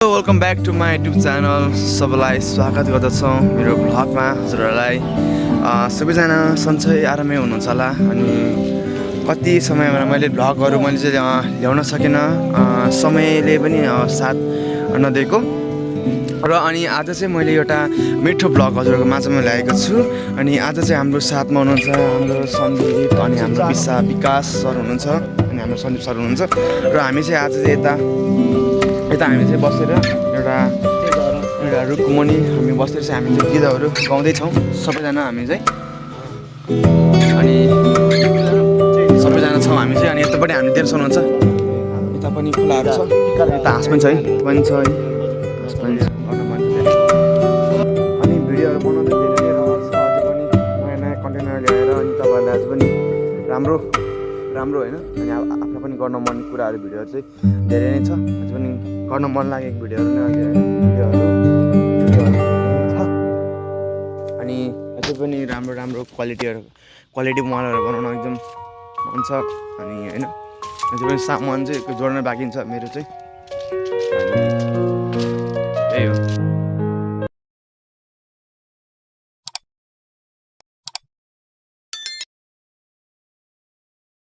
Welcome back to my YouTube channel. सबैलाई स्वागत गर्दछौँ मेरो भ्लगमा। हजुरहरूलाई सबैजना सन्चै आरामै हुनुहुन्छ होला। अनि कति समयमा मैले भ्लगहरू ल्याउन सकिनँ, समयले पनि साथ नदिएको र अनि आज चाहिँ मैले एउटा मिठो भ्लग हजुरहरूको माझमा ल्याएको छु। अनि आज चाहिँ हाम्रो साथमा हुनुहुन्छ हाम्रो सन्दीप अनि हाम्रो विकास सर हुनुहुन्छ अनि हाम्रो सन्दीप सर हुनुहुन्छ र हामी चाहिँ आज चाहिँ यता हामी चाहिँ बसेर एउटा रुखको मुनि हामी बसेर चाहिँ हामी चाहिँ गीतहरू गाउँदैछौँ सबैजना। हामी चाहिँ अनि सबैजना छौँ हामी चाहिँ। अनि यतापट्टि हामी तेर्सो हुनुहुन्छ, यता पनि खोलाहरू छ, यता हाँस पनि छ है, पनि छ है, हाँस पनि छ गर्न मन छ। अनि भिडियोहरू बनाउँदै धेरै नै रहर छ, अझै पनि नयाँ नयाँ कन्टेन्टहरू ल्याएर अनि तपाईँहरूलाई अझै पनि राम्रो होइन। अनि आफूलाई पनि गर्न मन कुराहरू भिडियोहरू चाहिँ धेरै नै छ, अझै पनि गर्न मन लागेको भिडियोहरू नै छ। अनि अझै पनि राम्रो क्वालिटी मोबाइलहरू बनाउन एकदम मन छ। अनि होइन अझै पनि सामान चाहिँ जोड्न बाँकी छ मेरो चाहिँ।